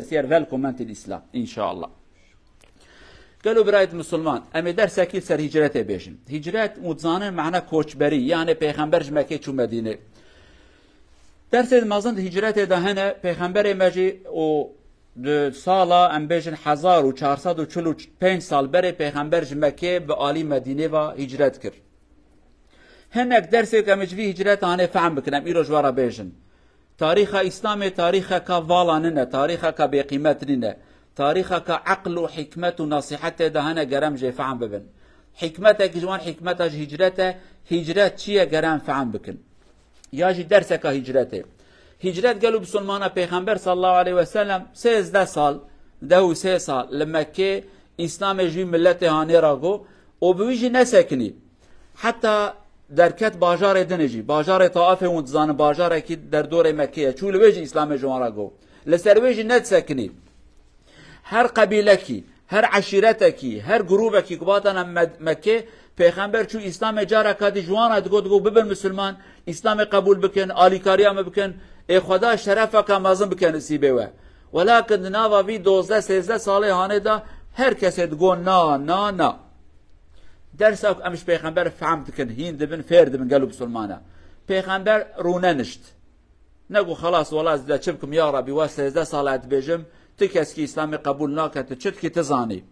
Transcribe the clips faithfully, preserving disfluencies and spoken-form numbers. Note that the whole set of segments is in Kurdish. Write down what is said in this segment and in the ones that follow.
sehr willkommen til Islam, inşallah. Gelo birayet Musulman, em ê dersekî ser hicretê bêjin. Hicret, û dizanin mana koçberî, yani Pêxember ji Mekkê çû Medînê. Dersê mezin di hicretê de hene, Pêxemberê me jî û di sala, em bêjin, hezar û çar sed û çil û pênc sal berê Pêxember ji Mekkê bi alî Medînê ve hicret kir. Hinek dersê ku em ji vî hicretanê fehm bikin, em îro ji we re bêjin. Tarîxa Îslamê tarîxeka vala nine, tarîxeka bêqîmet nine. Tarîxeka eql û hikmet û nasîhetê de hene, gerem jê fehm bibin. Hikmetekî ji wan hikmeta ji hicret e, hicret çi ye, gerem fehm bikin. Ya jî derseka hicretê. Hicret gelo bisulmana Pêxember sallallahu aleyhi ve sellem sêzdeh sal, deh û sê sal li Mekkê Îslamê ji wî miletê hanê ra go û bi wî jî nesekinî. Heta derket bajarê dinê jî, bajarê Taifê hûn dizanin, bajarekî derdorê Mekkê ye. Çû li wê jî Îslamê ji wan re got. Li ser wê jî nedisekinî. Her qebîlekî, her eşîretekî, her grûbekî ku batana Med-, Mekkê, Pêxember çû Îslamê careka dî ji wan re digot, digot, "Bibin misilman, Îslamê qebûl bikin, alîkariya me bikin, ê Xweda şerefeka mezin bike nisîbê we." Welakin di nava vî dozdeh sêzdeh salê hanê de her kesê digot, "Na, na, na." Dersa ku em ji Pêxember fehm dikin, hîn dibin, fêr dibin gelo bisilmana. Pêxember rûnenişt. Negu, "Xelas, wela ez de çi bikim ya Rabî, we sêzdeh sal ez dibêjim, ti keskî Îslamê qebûl nake, tu çi dikî, ti zanî."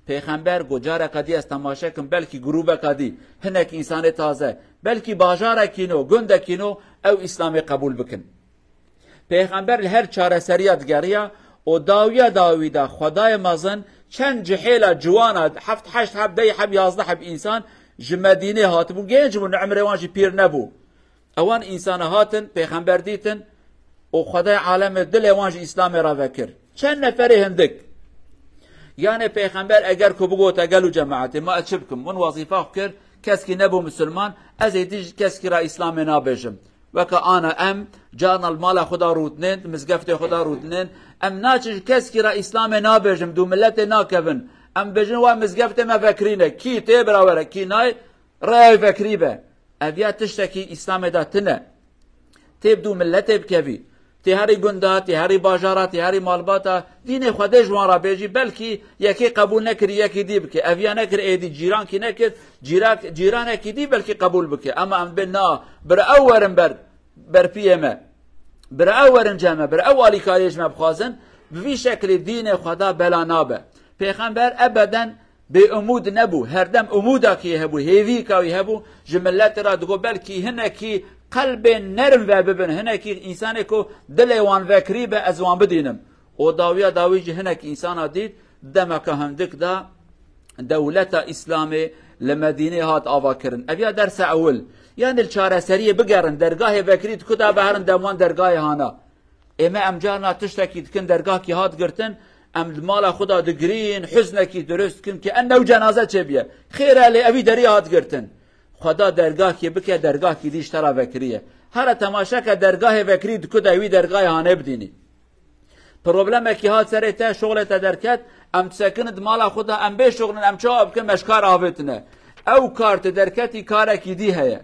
Pêxember got, "Careka dî ez temaşe kim, belkî grûbeka dî, hinek însanê taze, belkî bajarekî nû, gundekî nû, ew Îslamê qebûl bikin." Pêxember li her çareseriya digeriya û dawiya dawî de Xwedayê mezin çend cihêla ciwana, heft heşt heb, deh heb, yazdeh heb însan ji Medînê hatibûn, genc bûn, emrê wan jî pîr nebû. Ewan însana hatin, Pêxember dîtin û Xwedayê alemê dilê wan ji Îslamê re vekir. Çend neferê hindik. Yanê Pêxember eger ku bigota, "Gelo cemaetê, ma ez çi bikim? Min wezîfa xwe kir, keskî nebû misilman, ez êdî ji keskî re Îslamê nabêjim." Weke ana em carna li mala xwe de rûdinên, di mizgeftê xwe de rûdinên, em naçin ji keskî re Îslamê nabêjim, dû miletê nakevin. Em bêjin, "Wa mizgeftê me vekirîne, kî tê bira were, kî nayê, rêya wê vekirî be." Ev ya tiştekî Îslamê de tine. Tê bi dû miletê bikevî. Tê herî gunda, tê herî bajara, tê herî malbata. Dînê Xwedê ji wan re bêjî, belkî yekê qebûl nekirî, yekî dî bike. Ev ya nekir, êdî cîrankî nekir, cîrak-, cîranekî dî belkî qebûl bike. Ema em dibê na, bira ew werin ber, ber piyê me. Bira ew werin cem me, bira ew alîkariyê ji me bixwazin. Bi vî şekilî dînê Xweda bela nabe. Pêxember ebeden bêumûd nebû, herdem umûdakî hebû, hêvîka wî hebû, ji miletê re digot, "Belkî hinekî qelbên nerm ve bibin, hinekî însanê ku dilê wan vekirî be, ez wan bidînim." Û dawiya dawî jî hinek însana dît, demeke hindik de dewleta Îslamê li Medînê hat avakirin. Ev ya dersa ewil. Yanî li çareseriyê bigerin, dergahê vekirî di ku de be, herin dem wan dergahê hana. Ême em carna tiştekî dikin, dergahkî hat girtin, em di mala xwe de digirîn, huznekî dirust dikin ki en new cenaze çêbiye. Xêr e, lê evî derî hat girtin. Xweda dergahkî bike, dergahkî dî ji te re vekirî ye. Here temaşe ke dergahê vekirî di ku de, wî dergahê hanê bidînî. Problemekî hat serê te, şoxlê te derket, em disekinin di mala xwe de, em bê şoxlin, em çawa bikin, me ji kar avêtine. Ew kar tu derketî, karekî dî heye.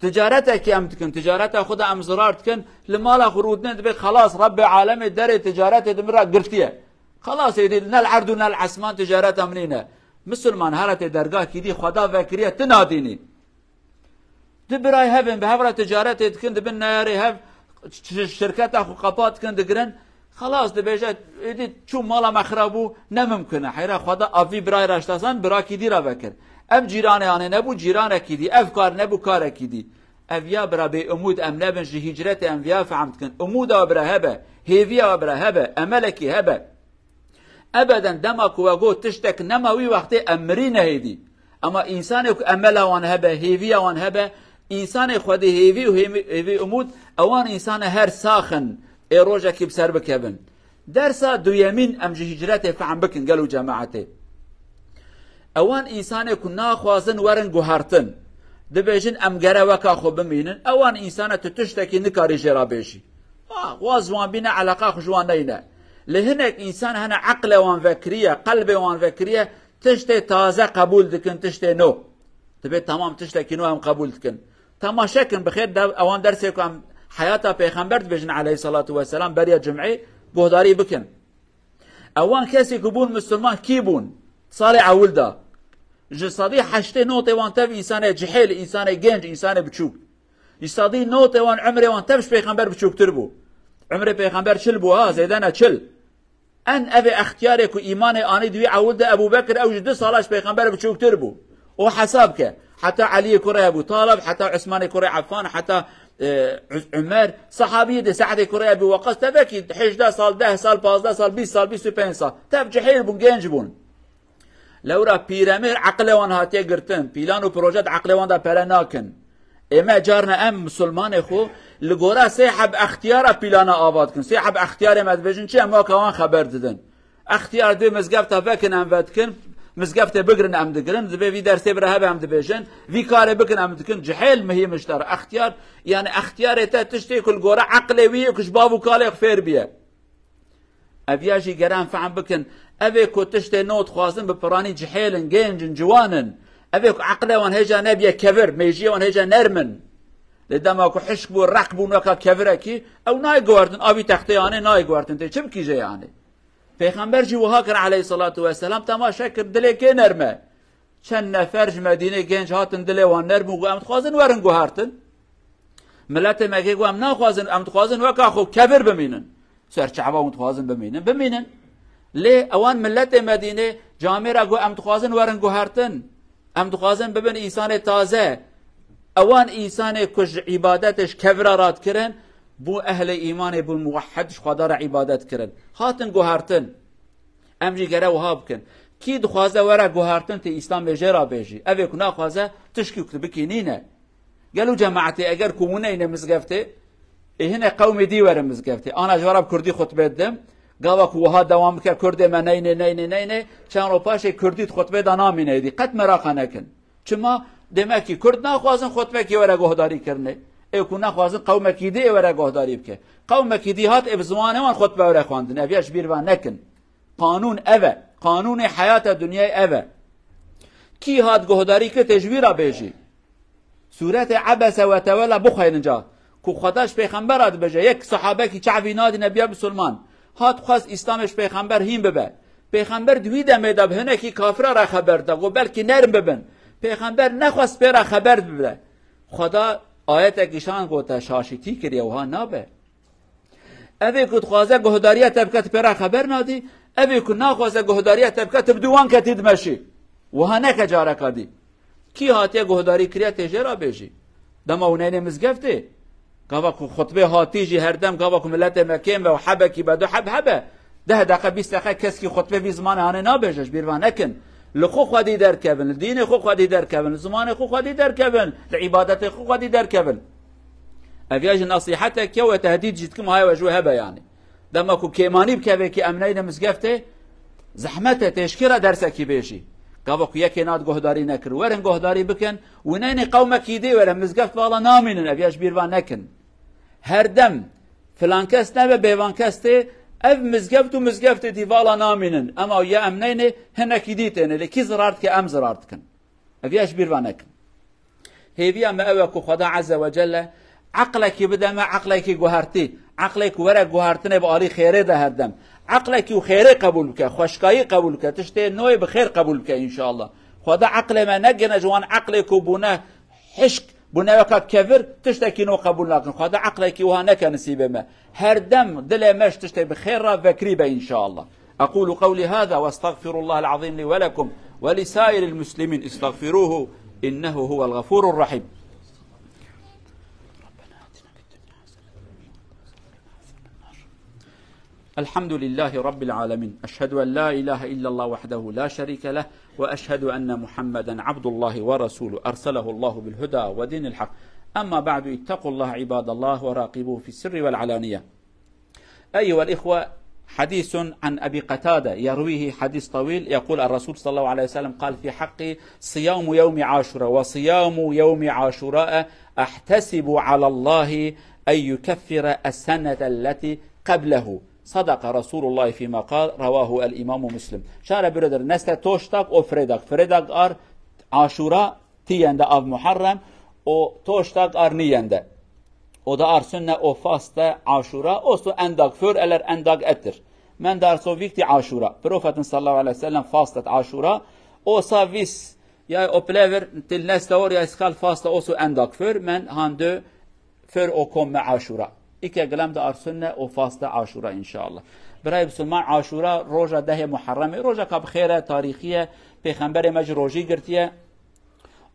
Ticaretekî em dikin, ticareta xwe de em zirar dikin, li mala xwe rûdine, dibê, "Xelas, Rebbê alemê derê ticaretê di min re girtiye. Xelas, êdî ne li erd û ne li esman ticareta min nîne." Misilman here tê dergahkî dî Xweda vekiriye, tu nadînî. Du birayê hev in, bi hev re ticaretê dikin, dibin neyarê hev, ş-, şirketa xwe qepat dikin, digirin. Xelas, dibêje, "Êdî çû, mala me xira bû, ne mimkun e." Heyra Xweda, ev vî birayê re ji te zan, birakî dî re vekir. Ev cîranê anê nebû, cîranekî dî, ev kar nebû, karekî dî. Ev ya bira bêumûd em nebin, ji hicretê em viya fehm dikin. Umûda bira hebe, hêviya bira hebe, emelekî hebe. Ebeden dema ku we got tiştek nema, wî wextê em mirî nehêdî. Ema însanê ku emela wan hebe, hêviya wan hebe, însanê Xwedê hêvî û hêvî, hêvî umûd, ewan însane her sax in, ê rojekî bi ser bikevin. Dersa duyemîn em ji hicretê fehm bikin, gelo cemaetê. Ewan însanê ku naxwazin werin guhertin, dibêjin, "Em gere weka xwe bimînin." Ewan însane tu tiştekî nikarî jê re bêjî. Ah, wa ziwan bîne, eleqa xwe ji wan neyne. Lê hinek însan hene eqlê wan vekiriye, qelbê wan vekiriye, tiştê taze qebûl dikin, tiştê nû. Dibê tamam, tiştekî nû em qebûl dikin. Temaşe kin, bi xêr de ewan dersê ku em heyata Pêxember dibêjin aleyhissalatu vesselam beriya cumê guhdarî bikin. Ewan kesê ku bûn misilman kî bûn? Salê ewil de. Ji sedî heştê notê wan tev însanê cihêl, însanê genc, însanê biçûk. Ji sedî notê wan umrê wan tev ji pêxember biçûktir bû. Umrê pêxember çil bû ha, zêde ne çil. En evê extiyarê ku îmanê anî di wî ewil de Ebû Bekir, ew ji du sala ji pêxember biçûktir bû. O hesab ke. Heta Eliyê kurê Ebû Talib, heta Usmanê kurê Affan, heta, e, Us-, Umer, sahabiyê de Se'dê kurê Ebî Weqqas, tevekî hejdeh sal, deh sal, pazdeh sal, bîst sal, bîst û pênc sal. Tev cihêl bûn, genc bûn. Lewra pîremêr eqilê wan hatiye girtin. Pîlan û proje di eqilê wan de pere nakin. Ê me carna em misilmanê xwe li gora sê heb extiyara pîlana ava dikin. Sê heb extiyarê me dibêjin çi, em weke wan xeber didin. Extiyar dê mizgefta vekin, em vedikin. Mizgeftê bigirin, em digirin. Divê vî dersê bire hebe, em dibêjin. Vî karê bikin, em dikin. Cihêl mihîm ji te re. Extiyar, yani extiyarê te tiştê ku li gora eqilê wî yê ku ji bav û kalê xwe fêr biye. Ev ya jî gere em fehm bikin. Evê ku tiştê nû dixwazin bi piranî cihêl in, genc in, ciwan in. Evê ku eqlê wan hêja nebiye kevir, mêjiyê wan hêja nerm in. Lê dema ku hişk bû, req bûn weka kevirekî, ew nayê guhertin, a vî textê anê nayê guhertin, tê çi bikî jê anê? Pêxember jî wiha kir aleyhisselatu vesselam, temaşe kir, dilê kê nerm e? Çend nefer ji Medînê genc hatin, dilê wan nerm bû, got, em dixwazin werin guhertin. Miletê me kê got, em naxwazin, em dixwazin weka xwe kevir bimînin. Serçava hûn dixwazin bimînin, bimînin. Lê ewan miletê Medînê camêra got, em dixwazin werin guhertin. Em dixwazin bibin însanê taze. Ewan însanê ku ji îbadetê ji kevira radikirin, bû ehlê îmanê, bûn muwehhed, ji Xweda re îbadet kirin. Hatin guhertin. Em jî gere wiha bikin. Kî dixwaze were guhertin, tê Îslamê jê re bêjî. Evê ku naxwaze, tişkî ku tu bikî nîne. Gelo cemaetê, eger ku wineyne mizgeftê, ê hine qewmê dî were mizgeftê. Ana ji we re bi kurdî xutbe didim. Gava ku wiha dewam bike, kurdê me neyne, neyne, neyne, çend ro paşê kurdî di xutbê de namîne êdî. Qet meraqa nekin. Çima? Demekî kurd naxwazin xutbekî were guhdarî kirine. Ê ku naxwazin qewmekî dî ê were guhdarî bike. Qewmekî dî hat ê bi zimanê wan xutbe were xwendin. Ev ya ji bîr ve nekin. Qanûn ev e. Qanûnê heyata dinyayê ev e. Kî hat guhdarî kir, tê ji wî re bêjî. Sûretê Ebese we Tewella bixweynin ca. Ku Xweda ji pêxembera dibêje, yek sahabekî çavî nadî nebiya misilman. Hat xwest Îslamê ji pêxember hîn bibe. Pêxember di wî demê de bi hinekî kafira re xeber da. Got belkî nerm bibin. Pêxember nexwest pê re xeber bide. Xweda ayetekî şan gote şaşîtî kiriye, wiha nabe. Evê ku dixwaze guhdariya te bike, tu pê re xeber nadî. Evê ku naxwaze guhdariya te bike, tu bi dû wan ketî dimeşî. Wiha neke careka dî. Kî hatiye guhdarî kiriye, tê jê re bêjî. Dema wineyne mizgeftê. Gava ku xutbê hatî jî her dem, gava ku miletê me kêm ve û hebekî be du heb hebe. Deh deqe, bîst deqe keskî xutbê vî zimanê hanê nabêje, ji bîr ve nekin. Li xwe xwedî derkevin, li dînê xwe xwedî derkevin, li zimanê xwe xwedî derkevin, li îbadetê xwe xwedî derkevin. Ev ya jî nesîhetek ye û tehdîd jî dikim, haya we ji wê hebe yanî. Dema ku kêmanî bikeve kî em neyne mizgeftê, zehmet e, tê ji kê re dersekî bêjî. Gava ku yekê nat guhdarî nekir, werin guhdarî bikin, wineyne qewmekî dî were, mizgeft vala namînin, ev ya ji bîr ve nekin. Her dem filan kes nebe, bêvan kes tê, ev mizgeft û mizgeftê dî vala namînin. Ema ya em neyne, hinekî dî têne, lê kî zirar dike, em zirar dikin. Ev ya ji bîr ve nekin. Hêviya me ew e ku Xweda Azze ve Celle eqlekî bide me, eqlekî guhertî. Eqlê ku were guhertinê bi alî xêrê de her dem. Eqlekî û xêrê qebûl bike, xweşkayî qebûl bike, tiştê noyê bi xêr qebûl bike înşallah. Xweda eqlê me negine ji wan eqlê ku bûne hişk, bûne weka kevir, tiştekî nû qebûl nakin. Xweda eqlekî wiha neke nisîbê me. Her dem dilê me ji tiştê bi xêr re vekirî be înşallah. أقول قولي هذا وأستغفر الله العظيم لي ولكم ولسائر المسلمين استغفروه إنه هو الغفور الرحيم. الحمد لله رب العالمين. أشهد أن لا إله إلا الله وحده لا شريك له، وأشهد أن محمدا عبد الله ورسوله أرسله الله بالهدى ودين الحق. أما بعد، اتقوا الله عباد الله وراقبوه في السر والعلانية. أيها الإخوة، حديث عن أبي قتادة يرويه، حديث طويل، يقول الرسول صلى الله عليه وسلم قال في حق صيام يوم عاشوراء: وصيام يوم عاشوراء أحتسب على الله أن يكفر السنة التي قبله. صدق رسول الله فيما قال، رواه الإمام مسلم. Şare birader, neste toştak o fredak. Fredak ar Aşura tiyende av Muharrem, o toştak ar niyende. O da ar sünne o faste Aşura, o su endak för eler endak etir. Men darso vîktî Aşura. Profetin sallallahu aleyhi ve sellem fastet Aşura. Osa vis ya oplever til nestor ya iskal fasta osu endakför. Men hande för o kom me Aşura. Îke gilem de arsunne o fasta Aşura inşallah. Biray Müslüman Aşura roja dehê Muharremê. Roja ka bi xêre, tarixiye, peyxemberê me ji rojî girtiye.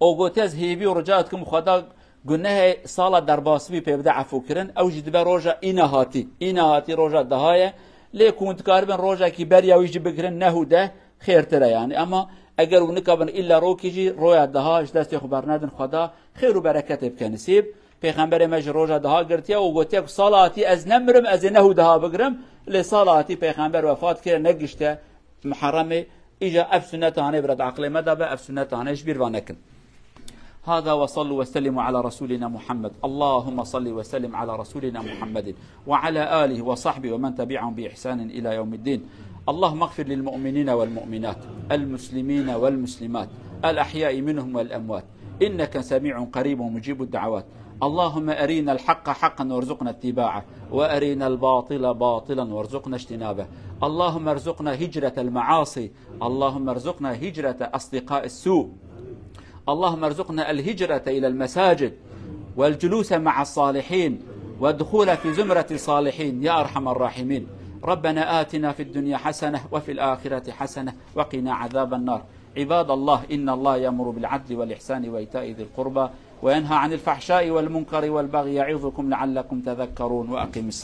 O gotiye ez hêvî û rica dikim Xweda gunehê sala derbasibî pê bide efûkirin. Ew jî dibe roja îna hatî. Îna hatî roja deha ye. Lê ku hûn dikaribin rojekî beriya wî jî bigirin neh û deh xêrtir e yani. Ema eger hûn nikabin îlla rokî jî roya deha ji destê xwe bernedin Xweda xêr û bereketê bike nisîb. Pêxemberê me ji roja deha girtiye û gotiye ku sala hatî ez nemirim ez ê neh û deha bigirim. Lê sala hatî pêxember wefat kire negişte Muharremê. Îca ev sunnet hanê bira di aqilê me de be, ev sunnet hanê ji bîr va nekin. هذا وصلوا وسلموا على رسولنا محمد. اللهم صل وسلم على رسولنا محمد وعلى آله وصحبه ومن تبعهم بإحسان إلى يوم الدين. اللهم اغفر للمؤمنين والمؤمنات، المسلمين والمسلمات، الأحياء منهم والأموات، إنك سميع قريب مجيب الدعوات. اللهم أرنا الحق حقا وارزقنا اتباعه، وأرنا الباطل باطلا وارزقنا اجتنابه. اللهم ارزقنا هجرة المعاصي، اللهم ارزقنا هجرة أصدقاء السوء. اللهم ارزقنا الهجرة إلى المساجد والجلوس مع الصالحين والدخول في زمرة الصالحين يا أرحم الراحمين. ربنا آتنا في الدنيا حسنة وفي الآخرة حسنة وقنا عذاب النار. عباد الله، إن الله يأمر بالعدل والإحسان وإيتاء ذي القربى وينهى عن الفحشاء والمنكر والبغي يعظكم لعلكم تذكرون. وأقم الصلاة.